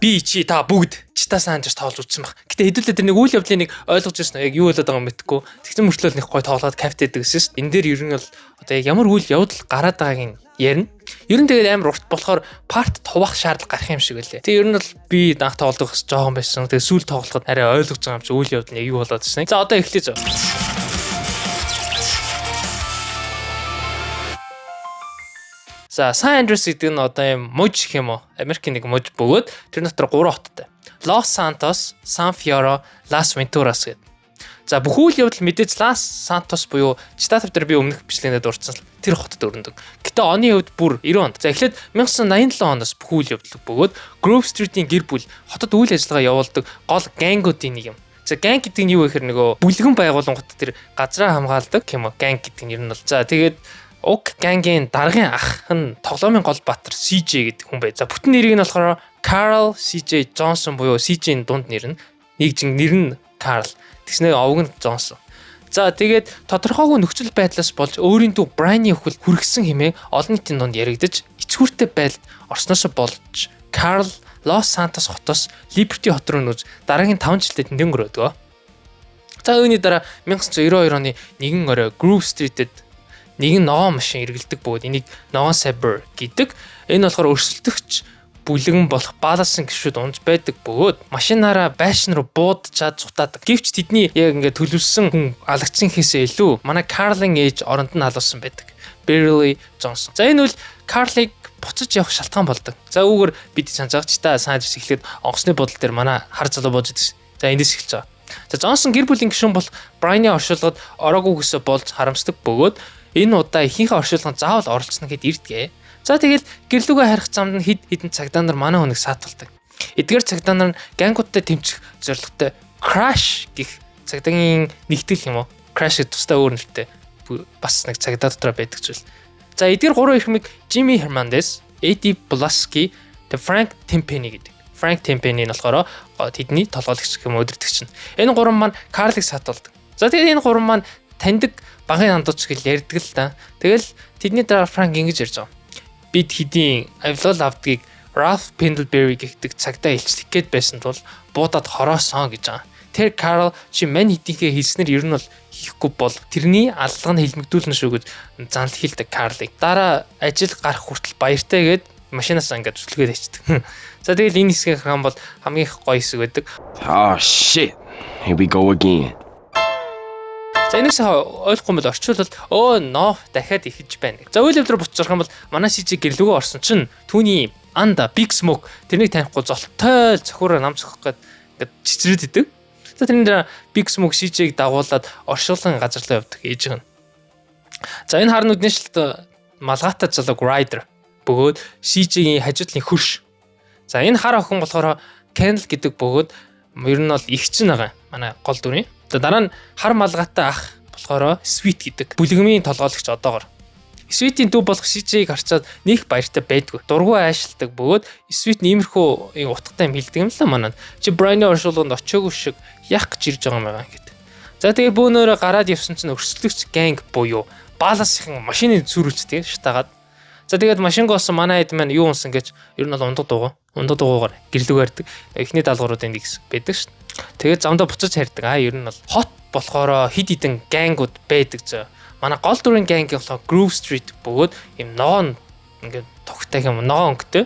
Би, чи, та бүгд GTA San Andreas тоглож үзсэн баг. Гэтэ хэдүүлээ тэр нэг үйл явдлыг нэг ойлгож ирсэн. Яг юу болоод байгааг мэдэхгүй. Тэгсэн мөртлөө нэг гой тоглоод кайфтай байдаг гэсэн шүү дээ. Энэ дээр ер нь бол одоо яг ямар үйл явдал гараад байгааг нь ярина. Ер нь тэгээд амар урт болохоор part туваах шаардлага гарах юм шиг байлээ. Тэгээ ер нь бол би анх тоглох жоохон байсан. Тэгээ сүүл тоглоход арай ойлгож байгаа юм чи үйл явдал нь яг юу болоод ирсэн. За, одоо эхлэе зөө. За, San Andreas гэдэг нь одоо юм муж гэх юм уу? Америкийн нэг муж бөгөөд тэр дотор 3 хоттой. Los Santos, San Fierro, Las Venturas гэдэг. За, бүх үйл явдал мэдээж Las Santos буюу GTA 5 дээр би өмнөх бичлэгэндээ дурдсан тэр хотод өрнөдөг. Гэтэ оны хувьд бүр 90 онд. За, эхлээд 1987 оноос бүх үйл явдал бөгөөд Grove Street-ийн гэр бүл хотод үйл ажиллагаа явуулдаг гол gang уудын нэг юм. За, gang гэдэг нь юу вэ гэхээр нөгөө бүлгэн байгууллагууд тэр газраа хамгаалдаг юм уу? Gang гэдэг нь ер нь бол. За, тэгээд уг gang ийн даргын ах нь тоглоомын гол баатар CJ гэдэг хүн бай. За, бүтэн нэрийг нь болохоор Carl CJ Johnson буюу CJ-ийн дунд нэр нь нэг жин нэр нь Carl. Тэгснээр овг нь Johnson. За, тэгээд тодорхойгүй нөхцөл байдлаас болж өөрийн дүү Брайны үхэл хүргэсэн хэмээн олон нийтийн дунд яригдаж ичгүүртэй байдалд орсноосоо болж Carl Los Santos хотоос Liberty хот руу нүүж дараагийн 5 жилдээ тэндэн өнгөрөөдгөө. За, үүний дараа 1992 оны нэгэн орой Grove Street-д нэгэн ногоон машин эргэлдэг бөгөөд энийг ногоон Saber гэдэг. Энэ болохоор өрсөлдөгч бүлэгэн болох Балласын гишүүд унж байдаг бөгөөд машинаараа байшин руу буудчаад зутаадаг. Гэвч тэдний яг ингээд төлөвлөсөн хүн алагдсан гэхээсээ илүү манай Карлын ээж оронд нь алуулсан байдаг. Beverly Johnson. За, энэ үл Карлыг буцаж явах шалтгаан болдог. За, үүгээр бид санаж байгаа ч та San Andreas эхлээд онгоцны бодол дээр манай хар залуу бууж идэв. За, эндээс эхэлж байгаа. За, Джонсон гэр бүлийн гишүүн бол Брайны оршуулгад ороогүйгээсээ болж харамсдаг бөгөөд энэ удаа эхийнхээ оршуулганд заавал оролцоно гэд ирдгээ. За, тэгэл гэрлүүгээ харих замд нь хэд хэдэн цагдаа нар манай хүнийг саатуулдаг. Эдгээр цагдаа нар нь gang уудтай тэмцэх зорилготой Crash гэх цагдаагийн нэгтгэл юм уу? Crash гэх тусдаа өөр нэртэй бас нэг цагдаа дотор байдаг зүйл. За, эдгээр гурван эрхмийг Jimmy Hernandez, Eddie Blaski, тэг Frank Tenpenny гэдэг. Frank Tenpenny нь болохоор тэдний толгойлогч гэх юм өдөртөгч нь. Энэ гурван маань Карлыг саатуулдаг. За, тэгээд энэ гурван маань таньдаг багын андууч гэл ярьдаг л да. Тэгэл тэдний дараа Франк ингэж ярьж байгаа. Бид хэдийн авилгал авдгийг Ralph Pendlebury гэх цагдаа илчлэх гээд байсан тул буудаад хороосон гэж байгаа. Тэр Карл чи мань хэдийнхээ хэлснээр ер нь бол хийхгүй бол тэрний аллага нь хэлмэгдүүлнэ шүү гэж занл хэлдэг Карлыг. Дараа ажил гарах хүртэл баяртай гээд машинаас ингээд зүтлгээд ачдаг. За, тэгэл энэ хэсгийг харах юм бол хамгийн их гоё хэсэг байдаг. Oh shit. Here we go again. За, энэс ойлгохгүй бол орчуулбал өө ноо дахиад ихэж байна. За, үйл явдал руу буцаж орох юм бол манай CJ гэрлүүгөө орсон чинь түүний анда Big Smoke тэрнийг танихгүй золтой цохиураа нам цохих гээд ингээд чичрээд идэг. За, тэрний дараа Big Smoke CJ-г дагуулад оршуулгын газар руу явдаг ээж нь. За, энэ хар нүдний шилт малгайтай залууг Ryder бөгөөд CJ-ийн хажуудлын хөрш. За, энэ хар охин болохоор Kendl гэдэг бөгөөд ер нь бол эгч нь байгаа. Манай гол дүрийн. За, дараа нь хар малгайтай ах болохоор Sweet гэдэг бүлгэмийн толгойлогч одоогор. Sweet-ийн дүү болох CJ-г харчаад нэг баяртай байдгүй. Дургүй айшилдаг бөгөөд Sweet иймэрхүү утгатай юм хэлдэг юм л да манад. Чи Брайны оршуулганд очиагүй шиг яах гэж ирж байгаа юм байгаа гэд. За, тэгээ бөөнөрөө гараад явсан чинь өрсөлдөгч gang буюу Баласхийн машины сүрүүлцдэг шатаагаад. За, тэгээд машингоос манай хэд маань юу унсан гэж ер нь бол ундаг дуугаа. Ундаг дуугаар гэрлүүг хардаг. Эхний даалгавруудын нэг хэсэг байдаг шүү. Тэгээд замдаа буцаж хардаг. Аа, ер нь бол хот болохоор хид хідэн gang ууд байдаг зөө. Манай гол дүрийн gang болохоор Grove Street бөгөөд юм ногоон ингээд тогтой юм ногоон өнгөтэй.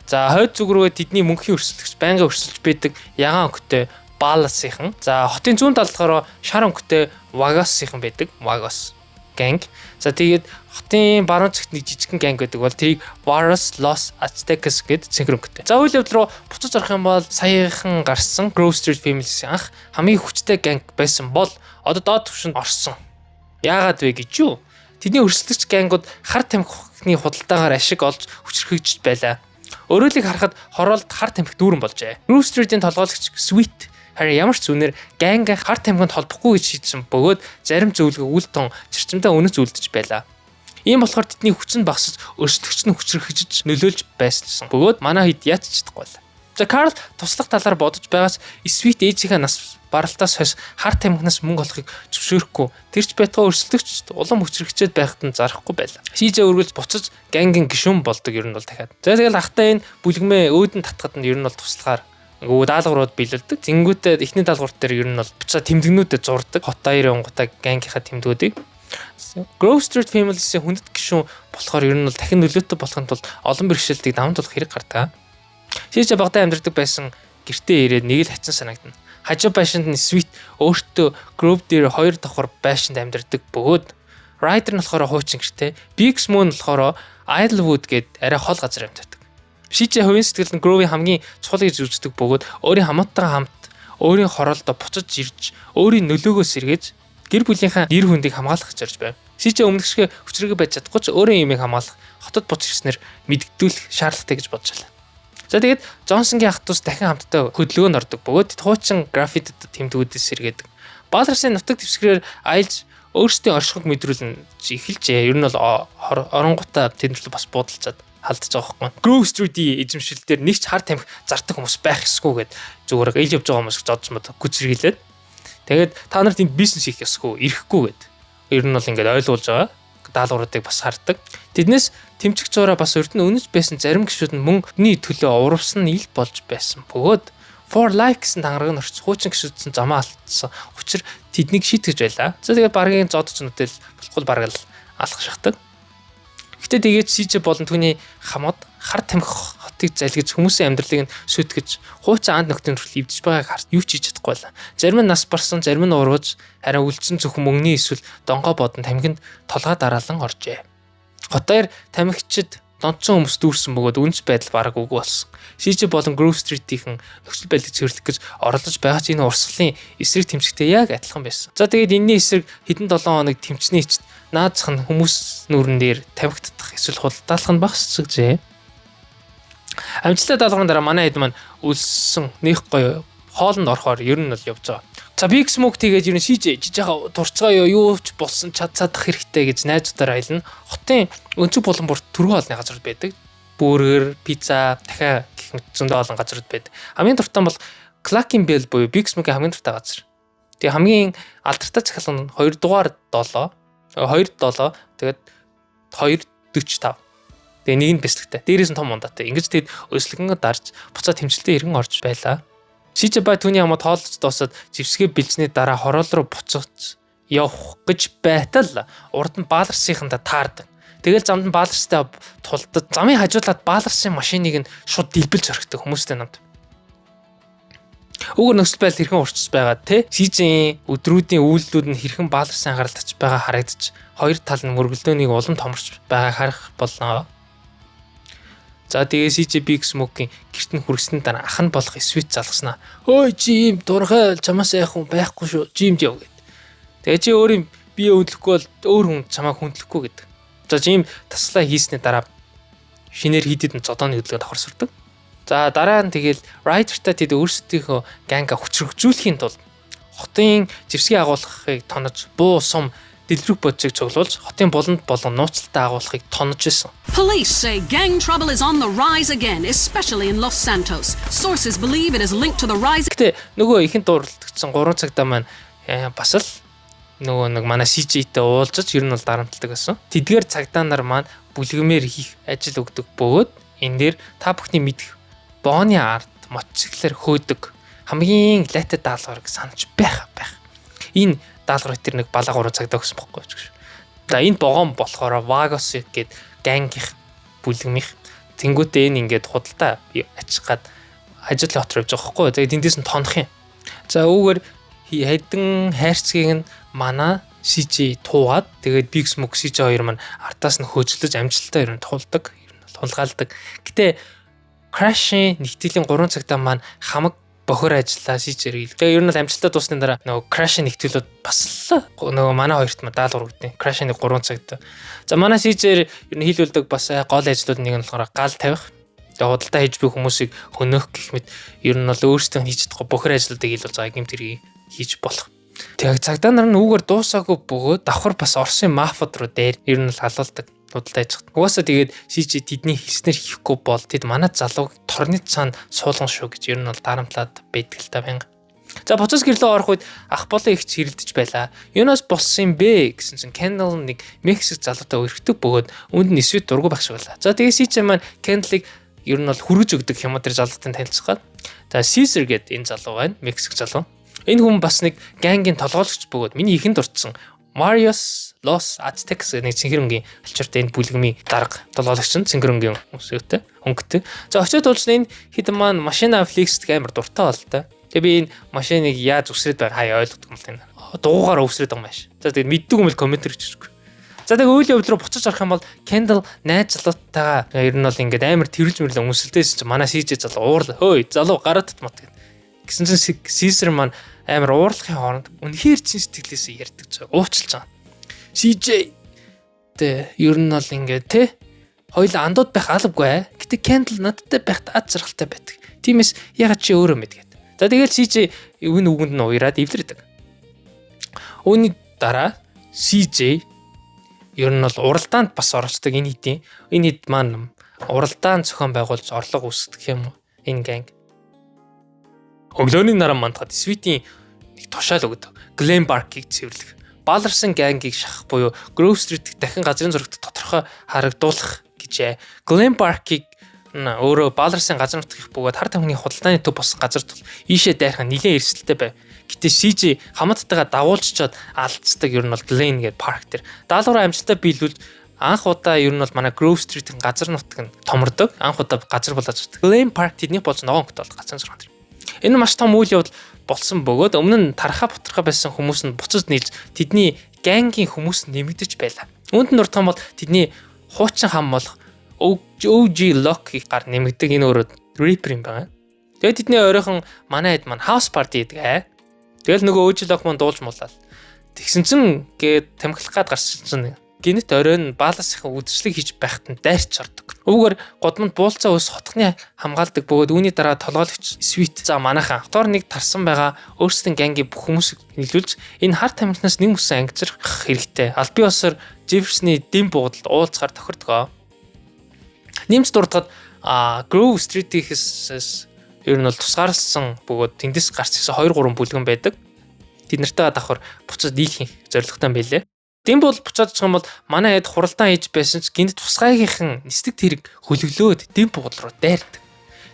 За, хойд зүг рүүгээ тэдний мөнхийн өрсөлдөгч байнгын өрсөлдөж байдаг ягаан өнгөтэй Баласынхан. За, хотын зүүн талд болохоор шар өнгөтэй Вагасынхан байдаг. Вагас gang. За, тэгээд хотын баруун цагт нэг жижигхэн gang байдаг бол тэрийг Varus Los Aztecas гэд цэнхэр өнгөтэй. За, үйл явдал руу буцаж орох юм бол саяхан гарсан Grove Street Families анх хамгийн хүчтэй gang байсан бол одоо доод түвшинд орсон. Яагаад вэ гэж юу? Тэдний өрсөлдөгч gang ууд хар тамхины худалдаагаар ашиг олж хүчрхэгжиж байлаа. Өөрөөлийг харахад хороолд хар тамхи дүүрэн болжээ. Grove Street-ийн толгойлогч Sweet харин ямар ч зүнээр gang аа хар тамхинд холбохгүй гэж шийдсэн бөгөөд зарим зөвлөгөө үл тон чирчмдаа үнэц үлдэж байлаа. Ийм болохоор тэдний хүч нь багасж өрсөлдөгч нь хүчрхэгжиж нөлөөлж байсан бөгөөд манай хэд яаж ч чадахгүй байлаа. За, Карл туслах талаар бодож байгаас Sweet ээжийнхээ нас баралтаас хойш хар тамхинаас мөнгө олохыг зөвшөөрөхгүй. Тэрч байтугай өрсөлдөгч улам хүчрхэгчээд байхад нь зарахгүй байлаа. CJ үргэлж буцаж gang ийн гишүүн болдог ер нь бол дахиад. За, тэгэл ахтай энэ бүлгэмээ өөдөн татхад нь ер нь бол туслахаар өө даалгаврууд биелүүлдэг. Тэнгүүтээ эхний даалгавар дээр ер нь бол буцаа тэмдэгнүүдэд зурдаг. Хот хоёрын унгатаа gang ийнхаа тэмдгүүдийг. Grove Street Families-ийн хүндэт гишүүн болохоор ер нь бол дахин нөлөөтэй болохын тулд олон бэрхшээлтийг даван туулах хэрэг гардаг. CJ багадаа амьдардаг байсан гэртээ ирээд нэг л хачин санагдана. Хажуу байшинд нь Sweet өөртөө Grove дээр хоёр давхар байшинд амьдардаг бөгөөд Ryder нь болохоор хуучин гэртээ, Big Smoke нь болохоор Idlewood гээд арай хол газар амьдардаг. CJ хувийн сэтгэл нь Grove-ийн хамгийн чухал гэж үздэг бөгөөд өөрийн хамаатайгаа хамт өөрийн хороолдоо буцаж ирж, өөрийн нөлөөгөө сэргээж, гэр бүлийнхаа нэр хүндийг хамгаалах гэж орж байв. CJ өмнөх шиг хүчрхэг байж чадахгүй ч өөрийн юмыг хамгаалах, хотод буцаж ирснээр мэдэгдүүлэх шаардлагатай гэж бодож байлаа. За, тэгээд Джонсонгийн ах дүүс дахин хамтдаа хөдөлгөөнд ордог бөгөөд хуучин граффитид тэмдгүүдээс сэргээдэг. Ballas-ын нутаг дэвсгэрээр аялж өөрсдийн оршихуйг мэдрүүлнэ эхэлжээ. Ер нь бол оронгуудаа тэнд л бас буудалцаад халдаж байгаа байхгүй. Grove Street-ийн эзэмшил дээр нэг ч хар тамхи зардаг хүмүүс байх ёсгүй гэд зүгээр ил явж байгаа хүмүүс зодж мод гүцэрхийлээд, тэгээд та нарт энд бизнес хийх ёсгүй, ирэхгүй гэд. Ер нь бол ингээд ойлгуулж байгаа даалгавруудыг бас хардаг. Тэднээс тэмцэх зуураа бас урд нь үнэж байсан зарим гишүүд нь мөнгөний төлөө урвсан нь ил болж байсан бөгөөд For Life гэсэн тангараг нь орч хуучин гишүүдсэн замаа алдсан. Учир тэднийг шийтгэж байлаа. За, тэгээд баргийн зодч нүдэл болохгүй бараг л алах шахдаг. Гэтэ тэгээд CJ болон түүний хамад хар тамхи хотыг залгиж, хүмүүсийн амьдралыг нь сүйтгэж, хуучин анд нөхдийн хүртэл эвдэж байгааг харж юу ч хийж чадахгүй байлаа. Зарим нь нас барсан, зарим нь урваж, харин үлдсэн зөвхөн мөнгөний эсвэл донгой бодон тамхинд толгой дараалан оржээ. Хотоор тамхичид донцсон хүмүүс дүүрсэн бөгөөд үнэс байдал бараг үгүй болсон. CJ болон Grove Street-ийн нөхцөл байдлыг цэвэрлэх гэж оролдож байгаа ч энэ урсгалын эсрэг тэмцэхтэй яг адилхан байсан. За, тэгээд энэний эсрэг хэдэн 7 хоног тэмцний эцэст наазах нь хүмүүс нүрэн дээр тамхи татах эсвэл худалдаалах нь багасчихжээ. Амжилттай даалгаврын дараа манай хэд маань өлссөн нэх гоё хоолнд орохоор ер нь бол явж байгаа. За, Big Smoke тэгээд ер нь CJ жижиг турцгаа юу ч болсон чад чадах хэрэгтэй гэж найзуудаар аялна. Хотын өнцөг булан бүрт түргэн хоолны газрууд байдаг. Бургер, пицца, дахиад гэх мэт зөндөө олон газрууд байдаг. Хамгийн дуртай бол Cluckin' Bell буюу Big Smoke-ийн хамгийн дуртай газар. Тэгээ хамгийн алдартай захиалга нь 2 дугаар 7, 2 7, тэгээд 2 45. Тэгээ нэг нь бяцлагтай. Дээрээс нь том ундаатай. Ингэж тэгэд өслөгөн дарж буцаа тэмцэлдээ иргэн орж байлаа. CJ ба түүний хамаад хооллож дуусаад зэвсгээ бэлжсэний дараа хороол руу буцаж явах гэж байтал урд нь Ballas-ынхандаа таардаг. Тэгэл замд нь Ballas-тай тулдаж, замын хажуулаад Ballas-ын машиныг нь шууд дэлбэлж орхидог хүмүүстэй намд. Үүгээр нөхцөл байдал хэрхэн урчж байгаа те CJ-ийн өдрүүдийн үйлдэлүүд нь хэрхэн Ballas-ын анхаарал татж байгаа харагдаж, хоёр тал нь мөргөлдөөнийг улам томорч байгааг харах болноо. За, тэгээ CJ Big Smoke-ийн гэрт нь хүргэсний дараа ах нь болох Sweet залгаснаа. "Ой, чи ийм дургай чамаас яах хүн байхгүй шүү. Gym д яв" гэд. Тэгээ чи өөрийн бие хөдлөхгүй бол өөр хүн чамааг хүндлэхгүй гэдэг. За, gym таслаа хийсний дараа шинээр хэд хэдэн зодооны хөдөлгөөн давхар сурдаг. За, дараа нь тэгэл Ryder-тай тэд өөрсдийнхөө gang аа хүчрхэгжүүлэхийн тулд хотын зэвсгийн агуулгахыг тонож, буу, сум, дэлбэрэх боджийг цуглуулж, хотын буланд болон нууцлалтай агуулгахыг тонож исэн. Police say gang trouble is on the rise again, especially in Los Santos. Sources believe it is linked to the rise Гэтэ нөгөө ихэнд дурлагдсан 3 цагдаа маань бас л нөгөө нэг манай CJ-тэй уулзаж ер нь бол дарамтлагдаг гэсэн. Тэдгээр цагдаа нар маань бүлгэмээр хийх ажил өгдөг бөгөөд энэ дээр та бүхний мэдэх Бооны ард мотоциклээр хөөдөг хамгийн лайтай даалгаврыг санаж байх байх. Энэ даалгаврыг тэр нэг балаа 3 цагдаа өгсөн бохгүй ч гэж. За, энэ вогоон болохоор Vagos гээд gang ийнх бүлгэмийнх. Тэнгүүтээ энэ ингээд худалдаа ачих гад хажуудлын хот руу явж байгаа байхгүй. Тэгээд тэндээс нь тонох юм. За, үүгээр хэдэн хайрцгийг нь манай CJ туугаад, тэгээд Big Smoke, CJ хоёр маань ардаас нь хөөжлөж амжилттай ер нь туулдаг. Ер нь бол хулгаалдаг. Гэтэ Crash-ийн нэгтгэлийн 3 цагтаа маань хамаг бохор ажиллаа CJ-ээр. Тэгээ ер нь бол амжилттай дуусны дараа нөгөө Crash-ийн нэгтгэлүүд бас л нөгөө манай хоёрт ма даалгавар өгдөө. Crash-ийн 3 цагт. За, манай CJ-ээр ер нь хийлүүлдэг бас гол ажлууд нэг нь болохоор гал тавих. Тэгээ худалдаа хийж буй хүмүүсийг хөнөөх гэх мэт ер нь бол өөрсдөө хийж чадахгүй бохор ажлуудыг хийлүүл за гэмт хэргийг хийж болох. Тэгээ цагдаа нар нь үүгээр дуусаагүй бөгөөд давхар бас Оросын мафиад руу дээр ер нь л халуулдаг. Худалдаа хийж чад. Угаасаа тэгээд CJ тэдний хэлснээр хийхгүй бол тэд манай залууг торны цаанд суулган шүү гэж ер нь бол дарамтлаад байдаг л та байнга. За, буцаас гэрлөө орох үед ах болон эгч хэрэлдэж байлаа. Юунаас болсон юм бэ гэсэн чинь Kendall нэг Мексик залуутай өрхдөг бөгөөд үүнд нь Sweet дургүй байх шиг байлаа. За, тэгээ CJ маань Kendall-ыг ер нь бол хүргэж өгдөг юм уу тэр залуутай танилцах гад. За, Caesar гэдэг энэ залуу байна. Мексик залуу. Энэ хүн бас нэг gang ийн толгойлогч бөгөөд миний ихэнд дурдсан Marios Los Aztecs нэг цэнхэр өнгийн алчууртай энэ бүлгэмийн дарга толгойлогч нь цэнхэр өнгийн өсөөтэй өнгөтэй. За, очиод уулзсан энэ хэд маань машина flex дэх амар дуртай болтой. Тэгээ би энэ машиныг яаж үсрээд байгаа хаяа ойлгодог юм л энэ. Дугуугаар өвсрээд байгаа юм ааш. За, тэгээд мэддэг юм л комментэр хийчихгүй. За, тэгээ үйл явдал руу буцаж орох юм бол Kendall найз залуутайгаа ер нь бол ингээд амар тэрвэлж мэрлэн үнсэлдээсэн чинь манай CJ залуу уурлаа. "Хөөй залуу, гараад татмат" гэд. Гэсэн чинь Caesar маань амар уурлахын хооронд үнэхээр чин сэтгэлээсээ ярьдаг зөө уучлж байгаа. CJ тэ ер нь бол ингээд те хоёул андууд байх албагүй. Гэтэ Kendall надтай байхад ад жаргалтай байдаг. Тиймээс ягаад чи өөрөө мэд гэд. За, тэгэл CJ үн үгэнд нь уяраад эвлэрдэг. Үүний дараа CJ ер нь бол уралдаанд бас оролцдог энэ хэдийн. Энэ хэд маань уралдаан зохион байгуулж орлого үүсгэх юм уу энэ gang. Өглөөний наран мандахад Sweet-ийн нэг тушаал өгдөг. Glen Park-ыг цэвэрлэх. Ballerson gang-ийг шахах буюу Grove Street-д дахин газрын зурагт тодорхой харагдуулах гэжээ. Glen Park-ыг өөрөө Ballerson газар нутгийнх бөгөөд хар тамхины худалдааны төв болсон газар тул ийшээ дайрхан нэлээд эрсдэлтэй байв. Гэтэ CJ хамааттайгаа дагуулччаад алдцдаг ер нь бол Glen гэдэг парк дээр. Даалгавраа амжилттай биелүүлж анх удаа ер нь бол манай Grove Street-ийн газар нутг нь томордог. Анх удаа газар болоод зурдаг. Glen Park тэдний болж ногоон өнгөтэй бол газрын зургаан дээр. Энэ маш том үйл явдал болсон бөгөөд өмнө нь тархаа бутархаа байсан хүмүүс нь буцаж нийлж тэдний gang ийн хүмүүс нэмэгдэж байлаа. Үүнд нь дуртах юм бол тэдний хуучин хам болох OG Loc-ийг гар нэмэгдэг, энэ өөрөө rapper юм байна. Тэгээд тэдний ойрхон манай хэд маань house party гэдэг аа. Тэгэл нөгөө OG Loc маань дуулж муулаад. Тэгсэн чинь гээд тамхилах гад гарсан чинь гинэт оройн бааласынхаа үдшилэг хийж байхад нь дайрч ордог. Үүгээр гудамд буулцаа ус хотхны хамгаалдаг бөгөөд үүний дараа толгойлогч Sweet за манайхан хотоор нэг тарсан байгаа өөрсдийн gang ийн бүх хүмүүсийг нийлүүлж энэ хар тамхинаас нэг мөсөн ангижрах хэрэгтэй. Аль бие усаар Jefferson-ы дэм буудалд уулзахаар тохирдгоо. Нэмж дурдахад Grove Street-ийнхээс ер нь бол тусгаарласан бөгөөд тэндээс гарч ирсэн 2 3 бүлгэн байдаг. Тэд нартай давхар буцаж дийлэх зорилготой юм байлээ. Дэм бол буцаад очих юм бол манай хэд хуралдаан хийж байсан ч гинт тусгайгийнхан нисдэг тэрэг хөлөглөөд дэм буудал руу дайрдаг.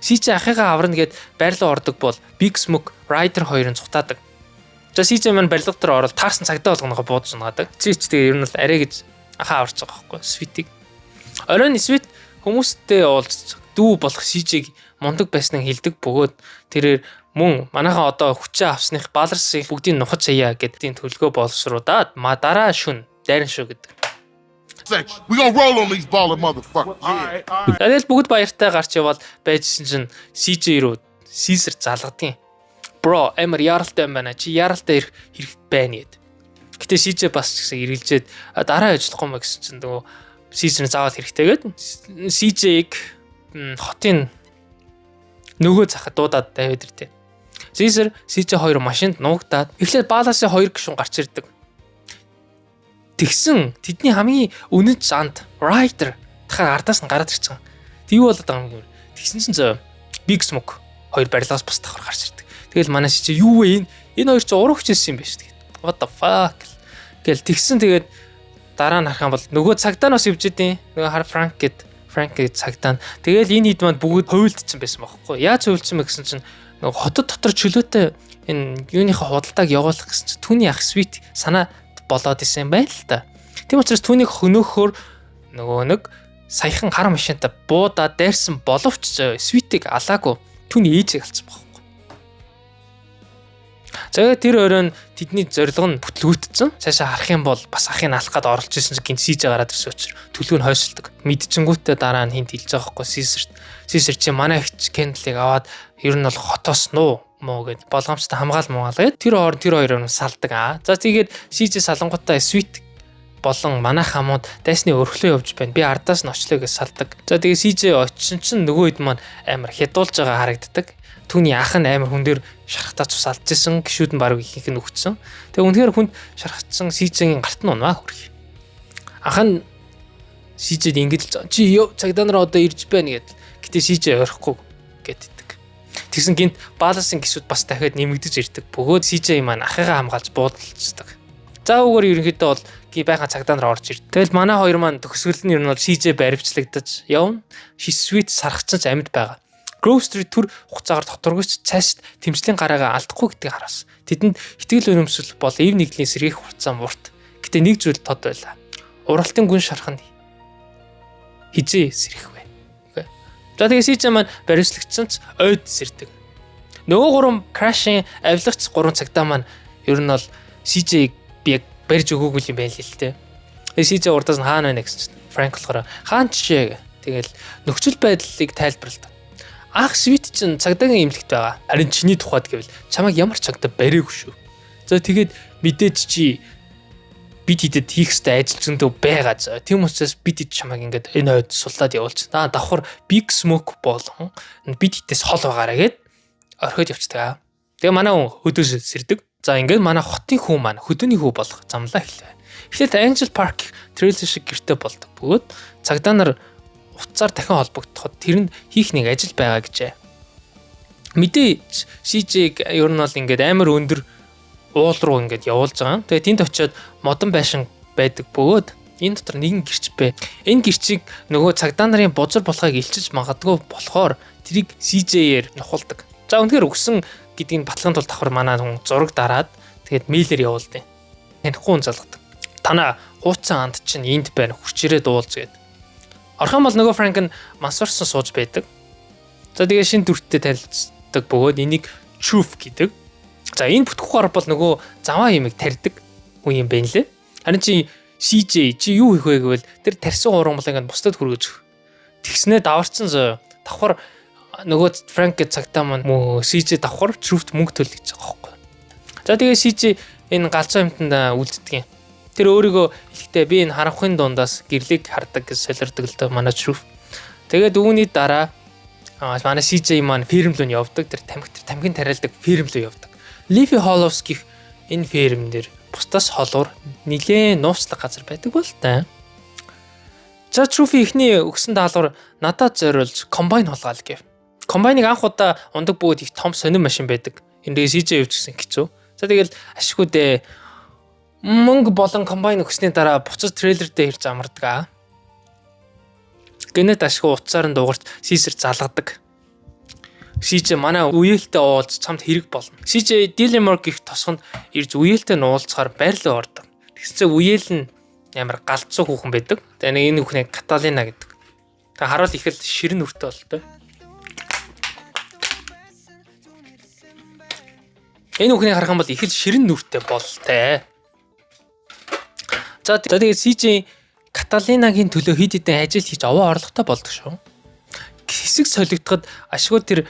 CJ ахыгаа аварна гэд байрлал ордог бол Big Smoke Rider хоёрын цухтаадаг. За, CJ маань барилга дээр ороод таарсан цагдаа болгоноогоо буудаж унаадаг. Чи ч тэгээ ер нь бол арай гэж ахаа аварч байгаа байхгүй Sweet-ийг. Оройн Sweet хүмүүстэй уулзч дүү болох CJ-г мундаг байсныг хэлдэг бөгөөд тэрээр мөн манайхан одоо хүчээ авсных Ballas-ыг бүгдийг нухаж хаяа гэдгийн төлгөө боловсруудаад ма дараа шүн дайран шүү гэдэг. We gonna roll on these baller motherfuckers. Тэгэл бүгд баяртай гарч явбал байжсэн чинь CJ рүү Caesar залгадгийн. "Bro, амар яаралтай юм байна. Чи яаралтай ирэх хэрэг байна" гэд. Гэтэ CJ бас ч гэсэн эргэлжээд дараа ажиллахгүй маа гэсэн чинь нөгөө Caesar заавал хэрэгтэй гэд CJ-г хотын нөгөө захад дуудаад тавиад иртээ. Caesar CJ 2 машинд нуугдаад эхлээд Ballas-ын хоёр гишүүн гарч ирдэг. Тэгсэн тэдний хамгийн үнэн занд Rider дахиад ардаас нь гараад ирчихсэн. Тэг юу болоод байгаа юм бэ? Тэгсэн чинь зөө Big Smoke хоёр барилгаас бас давхар гарч ирдэг. Тэгэл манай чи юу вэ энэ? Энэ хоёр чи уран хүчээсэн юм байна шүү дээ. What the fuck гэл тэгсэн. Тэгээд дараа нь харах юм бол нөгөө цагдаа нь бас явж идэв. Нөгөө хар Франк гэд Франк гэд цагдаа нь. Тэгэл энэ хэд манд бүгд хуйлдсан байсан байхгүй. Яаж хуйлдсан бэ гэсэн чинь нөгөө хотод дотор чөлөөтэй энэ юуныхаа худалдааг явуулах гэсэн чинь түүний ах Sweet санаа болоод исэн юм байна л та. Тийм учраас түүнийг хөнөөхөөр нөгөө нэг саяхан хар машинтай буудаад дайрсан боловч Sweet-ийг алаагүй, түүний ээжийг алцсан байхгүй. За, тэр оройн тэдний зорилго нь бүтлгүүтсэн. Цаашаа харах юм бол бас ахыг алах гад оролж исэн чинь гинт CJ гараад ирсэн учраас төлгөө нь хойсолдог. Мэдчингүүтээ дараа нь хинт хэлж байгаа байхгүй Caesar. "Caesar, чи манай эгч Kendall-ыг аваад ер нь бол хотоос нуу муу" гэд болгоомжтой хамгаал муугаал гэд тэр хооронд тэр хоёр нь салдаг аа. За, тэгээд CJ салангуудаа Sweet болон манай хамууд дайсны өрхлөө явж байна. Би ардаас нь очлоо гэж салдаг. За, тэгээ CJ очсон чинь нөгөө хэд маань амар хядуулж байгаа харагддаг. Түүний ах нь амар хүн дээр шархтаа цус алдж исэн, гişүүд нь баг ихэнх нь өгцсөн. Тэгээ үнэхээр хүнд шархацсан CJ-ийн гарт нь унаа хөрх. Ах нь CJ-д ингэж л чи ёо цагдаа нар одоо ирж байна гэдэл. Гэтэ CJ орохгүй гэддэг. Тэгсэн гинт Балласын гисүүд бас дахиад нэмэгдэж ирдэг. Бөгөөд CJ маань ахыгаа хамгаалж буудалцдаг. За үүгээр ерөнхийдөө бол ги байхan цагдаа нар орж ирд. Тэгэл манай хоёр маань төгсгөл нь ер нь бол CJ баривчлагдаж явна. Шисвит сархацсан ч амьд байгаа. Grove Street төр хугацаагаар доторгоч цаашд тэмцлийн гараагаа алдахгүй гэдгийг хараас. Тэдэнд итгэл үнэмшил бол эв нэгдлийн сэргээх хугацаа мурт. Гэтэ нэг зүйл тод байлаа. Уралтын гүн шарх нь хизээ сэрэх вэ? За тэгээ CJ маань баривчлагдсан ч ойд сэрдэг. Нөгөө гурван Crash-ийн авилгач гурван цагдаа маань ер нь бол CJ-г би яг барьж өгөөгүй юм байна л л те. Тэгээ CJ урдаас нь хаана байна гэсэн чинь Frank болохоор хаан жишээ. Тэгэл нөхцөл байдлыг тайлбарладаг. Анх Sweet чинь цагдаагийн эмнэлэгт байгаа. Харин чиний тухайд гэвэл чамайг ямар ч цагдаа бариагүй шүү. За тэгээд мэдээж чи бид хэдэд хийх ёстой ажил зөндөө байгаа заа. Тийм учраас бид хэд чамайг ингээд энэ хойд суллаад явуулчих. Наа давхар Big Smoke болон бид хэдээс хол байгаарэ гэд орхиод явцдаг. Тэгээ манай хүн хөдөөс сэрдэг. За ингээд манай хотын хүү маань хөдөөний хүү болох замлаа эхлэв. Эхлээд Angel Park трейлер шиг гэрте болдог. Бөгөөд цагдаа нар утсаар дахин холбогдоход тэрэнд хийх нэг ажил байгаа гэжээ. Мэдээж CJ-г ер нь бол ингээд амар өндөр уул руу ингээд явуулж байгаа. Тэгээ тэнд очиод модон байшин байдаг бөгөөд энэ дотор нэгэн гэрч бэ. Энэ гэрчийг нөгөө цагдаа нарын бузар болохыг илчилж магадгүй болохоор тэрийг CJ-ээр нухалдаг. За үнэхээр өгсөн гэдгийг батлахын тулд давхар манай хүн зураг дараад тэгээд мэйлээр явуулдаг. Танихгүй хүн залгадаг. Танаа хуучин анд чинь энд байна хүчээрээ дуулж гээд. Орхон бол нөгөө Франк нь мансуурсан сууж байдаг. За тэгээ шин дүрттэй танилцдаг бөгөөд энийг Truth гэдэг. За энэ бүтгэх гар бол нөгөө заваа юмыг тарьдаг хүн юм байна лээ. Харин чи CJ чи юу хийх вэ гэвэл тэр тарьсан ургамлыг нь бусдад хүргэж өгөх. Тэгснээ даварцсан зөө. Давхар нөгөө Франк гэж цагтаа маань мөө CJ давхар Truth мөнгө төлөх гэж байгаа байхгүй. За тэгээ CJ энэ галзуу юмтанд үлддэг юм. Тэр өөрийгөө хэлэхдээ би энэ харанхуйн дундаас гэрлийг хардаг гэж солиордог л доо манай Truth. Тэгээд үүний дараа манай CJ маань ферм рүү явдаг. Тэр тамхи тэр тамхин тариалдаг ферм рүү явдаг. Leafy Hollows гэх энэ ферм дээр бусдаас холуур нилээн нууцлаг газар байдаг бол та. За Truth эхний өгсөн даалгавар надад зориулж комбайн хулгаал гэв. Комбайныг анх удаа ундаг бөгөөд их том сонин машин байдаг. Энэ тэгээ CJ явж гисэн хэцүү. За тэгэл ашиггүй дээ. Мөнгө болон комбайн өгсөний дараа буцаж трейлер дээр ирж амардаг аа. Гэнэт ашгүй утсаар нь дуугарч Сисер залгадаг. CJ манай үеэлтэй уулз чамд хэрэг болно. CJ Dillimore гих тосгонд ирж үеэлтэй нь уулзахаар байрлал ордог. Тэгсэн чинь үеэл нь амар галзуу хүүхэн байдаг. Тэгээ нэг энэ хүүхнийг Каталина гэдэг. Тэгээ харуул их л ширэн нүртэй болтой. Энэ хүүхнийг харах юм бол их л ширэн нүртэй болтой. За тэгээд CJ Каталинагийн төлөө хэд хэдэн ажил хийж овоо орлоготой болдог шүү. Хэсэг солигдоход ашгүй тэр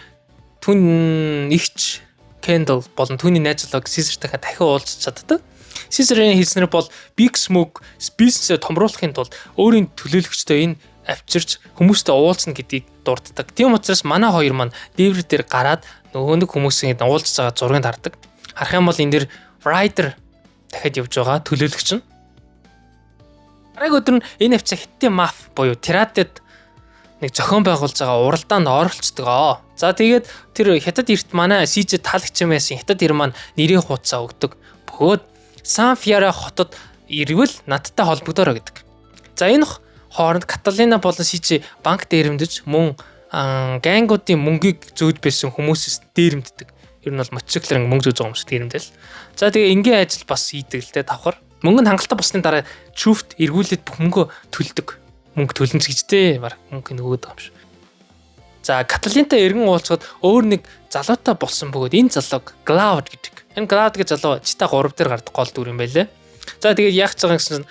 түн ихч Kendall болон түүний найз залууг Caesar-тайгаа дахин уулзч чаддаг. Caesar-ийн хэлснээр бол Big Smoke бизнесээ томруулахын тулд өөрийн төлөөлөгчдөө энэ авчирч хүмүүстэй уулзна гэдгийг дурддаг. Тийм учраас манай хоёр маань дээвэр дээр гараад нөгөө нэг хүмүүсийн уулзж байгаа зургийг хардаг. Харах юм бол энэ дэр Rider дахиад явж байгаа төлөөлөгч нь. Дараагийн өдөр нь энэ авчаа хиттийн маф буюу Тирадед нэг зохион байгуулж байгаа уралдаанд оролцдог. За тэгээд тэр хятад эрт манай CJ таалагч юм байсан хятад ир маань нэрийн хуудасаа өгдөг. Бөгөөд Сан Фиара хотод ирвэл надтай холбогдороо гэдэг. За энэ хооронд Каталина болон CJ банк дээрэмдэж мөн гангуудын мөнгийг зөөж байсан хүмүүсээс дээрэмддэг. Ер нь бол мотоциклээр мөнгө зөөж байгаа хүмүүс дээрэмдэл. За тэгээ энгийн ажил бас хийдэг л те давхар. Мөнгө нь хангалттай болсны дараа Truth эргүүлээд бүх мөнгөө төлдөг. Мөнгө төлнө ч гэж те баг мөнгө нөгөөд байгаа юм шиг. За Каталинтай эргэн уулзахад өөр нэг залуутай болсон бөгөөд энэ залууг Cloud гэдэг. Энэ Cloud гэж залуу Чита 3 дээр гардаг гол дүр юм байлээ. За тэгээд яах гэж байгаа гэсэн чинь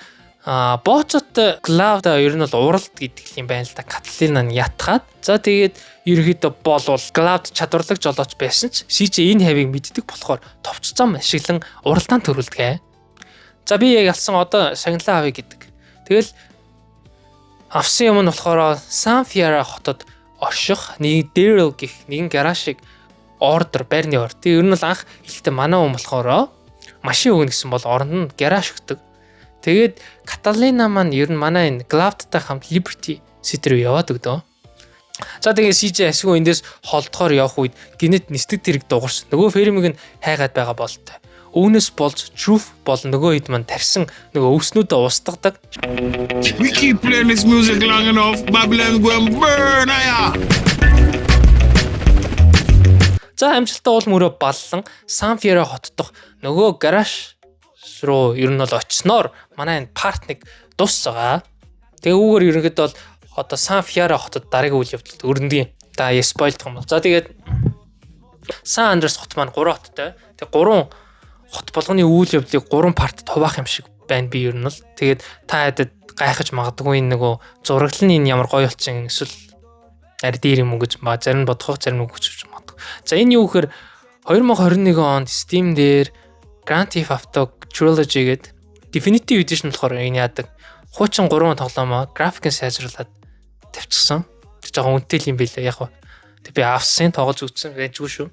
боочтой Cloud ер нь бол уралд гэдэг юм байна л да. Каталина нь ятгаад. За тэгээд ерөнхийдөө болвол Cloud чадварлаг жолооч байсан ч CJ энэ хавийг мэддэг болохоор товч зам ашиглан уралдаан төрүүлдэг. За би яг алсан одоо шагналаа авъя гэдэг. Тэгэл авсан юм нь болохоор San Fierro хотод орших нэг Daryl гэх нэгэн гаражийг ордер байрны ор. Тэгээ ер нь бол анх хэлэхдээ манай хүн болохоор машин өгнө гэсэн бол оронд нь гараж өгдөг. Тэгээд Каталина маань ер нь манай энэ Cloud-тай хамт Liberty City руу яваад өгдөө. За, тэгээ CJ ашгүй эндээс холдохоор явах үед гинэт нисдэг тэрэг дугарч нөгөө фермийг нь хайгаад байгаа бололтой. Үүнээс болж Truth болон нөгөө хэд маань тарьсан нөгөө өвснүүдээ устгадаг. We keep playing this music long enough, Babylon's going burn, ya. За, амжилттай уул мөрөө баллан Сан Фьеро хот дахь нөгөө гараж руу ер нь бол очсноор манай энэ part 1 дуусгаа. Тэгээ үүгээр ерөнхийдөө бол одоо Сан Фьеро хотод дараагийн үйл явдалд өрнөдөг. Та spoil дох юм бол. За, тэгээд Сан Андрес хот маань 3 хоттой. Тэгээ 3 хот болгоны үйл явдлыг 3 part д хуваах юм шиг байна би ер нь бол. Тэгээд та хэдэд гайхаж магадгүй, энэ нөгөө зураглал нь энэ ямар гоё болчихсон, эсвэл арь дээр юм уу гэж зарим нь бодох, зарим нь үгч магадгүй. За, энэ юу гэхээр 2021 онд Steam дээр Grand Theft Auto Trilogy гэдэг Definitive Edition болохоор энэ яадаг, хуучин 3 тоглоомоо графикын сайжруулад тавьчихсан. Тэр жоохон үнэтэй юм билээ яг. Тэг би авсан, тоглож үзсэн байжгүй шүү.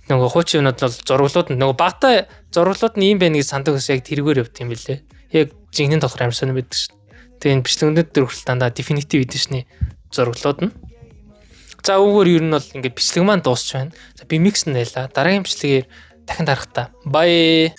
Нөгөө хуучин юмнууд бол зураглууд нь нөгөө багтаа зураглууд нь ийм байна гэж сандаг ус яг тэргээр явд юм билээ. Яг жинхэнэ тоглохоор амар сонир байдаг шүү. Тэгээ энэ бичлэгнүүд дээр хүртэл дандаа Definitive Edition-ы зураглууд нь. За, үүгээр ер нь бол ингээд бичлэг маань дуусч байна. За, би микс нь байлаа. Дараагийн бичлэгээр дахин дарах та. Bye.